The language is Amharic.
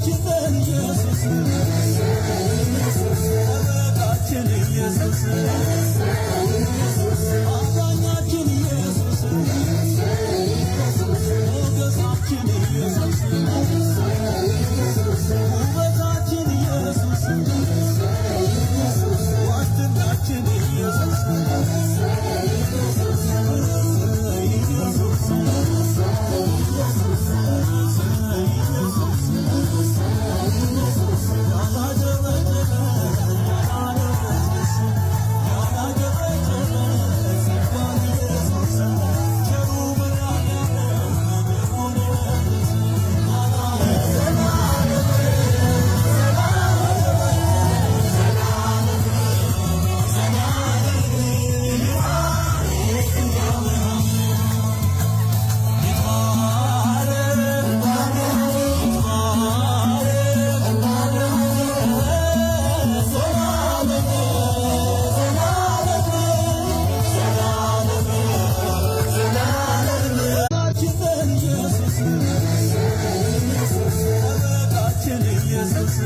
ኢየሱስ፣ ጠበቃችን ኢየሱስ፣ አዳኛችን ኢየሱስ፣ ሞገሳችን ኢየሱስ፣ ውበታችን ኢየሱስ፣ ዋስትናችን ኢየሱስ፣ ኢየሱስ፣ ኢየሱስ። ያላጨበጨበ ያላለቀሰ ያላጨበጨበ ሲባል ኢየሱስ ቸሩ መድኃኒዓለም ደሙን የለበሰ። ኢየሱስ፣ ጠበቃችን ኢየሱስ፣